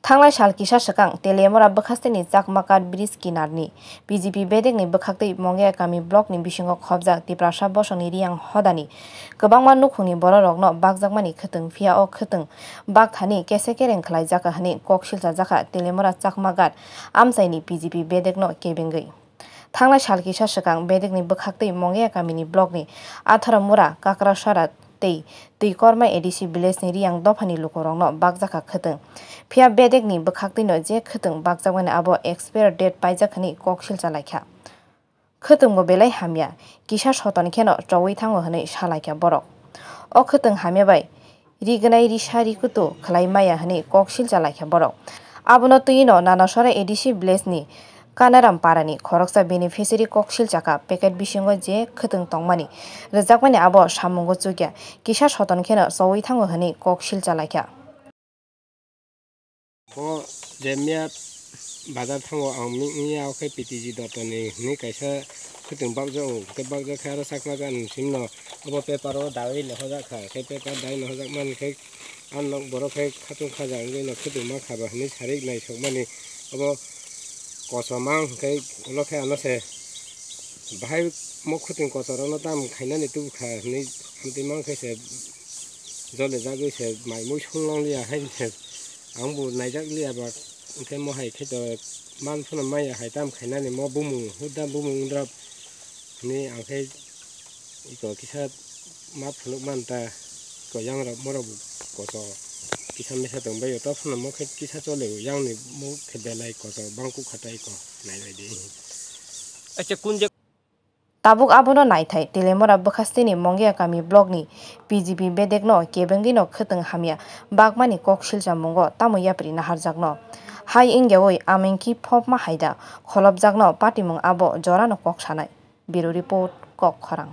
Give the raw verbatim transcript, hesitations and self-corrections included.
Thanglai sal kisa swkang Teliamura bwkhasteni Chakma Ghat bridge kinarni P G P bedekni bwkhaktwi Mongia kami blockni bisingo khobjak Tiprasa bosongni Riyang hodani kwbangma nukhungni bororokno bakjakmani khwtwng, phiya o khwtwng bakthani kese kereng khlaijakha hwnwi kok silchajakha Teliamura Chakma Ghat amchaini P G P bedekno kebengwi. Thanglai sal kisa swkang bedekni bwkhaktwi Mongia kamini blockni Atharamura, Kakrasara tei Twikorma A D C villageni Riyang dophani lukurokno bakjakha khwtwng. Phiya bedekni bwkhaktwino je khwtwng bakjakmani abo expire date paijak hwnwi kok silchalaikha. Khwtwngbo belai hamya, kisa soton kheno chowi thango hwnwi salaikha borok. O khwtwng hamya bai rignai risa rikutu khlai maya hwnwi kok silchalaikha borok. Abono twino Nanasora A D C villageni Kanaram parani khoroksa beneficiary kok silchakha, packet bisingo je khwtwng tongmani rwjakmani abo samungo chukya, kisa soton kheno chowi thango hwnwi kok silchalaikha. O je miya bazar thango ang mi-, miya o khe P T G Dotani hwnwi kaisa khwtwng bakjak o, hwnkhe bakjak khe aro Chakma Ghat ni simi no obo paper o dawi le hojak kha, khe paper dawi le hojak mani khe ang nok borok khe khatung khaja wngwi no khwtwng ma kha ba hwnwi sarik naisok mani obo kosom ang hwnkhe ulo khe ano se bahai mo khwtwng kosom rok no tam khainani tubu kha hwnwi amtwi mang khe se jole jagwi se mai mui song lang liya hai se. Ang bo naijak liya ba, hwnkhe mo hai khe to man phano maya hai tam khainani mo bumung, huda bumung wngdra hwnwi ang khe iko kisa ma phunuk man ta, iko yang rok morok bo koso kisa mesa tong bai to phano mo khe kisa chole o, yang ni mo khe belai koso bang kuk kha ta iko nai bai di. Acha kun jak. Tabuk abono naithai, Teliamura bwkhasteni Mongia kami blockni P G P bedekno kebengwino khwtwng hamya bakmani kok silchamungo tamo yapri naharjakno. Hai wngyawi amengki phopma haida kholopjakno patimung abo jorano kok sanai. Bureau Report, Kok Khorang.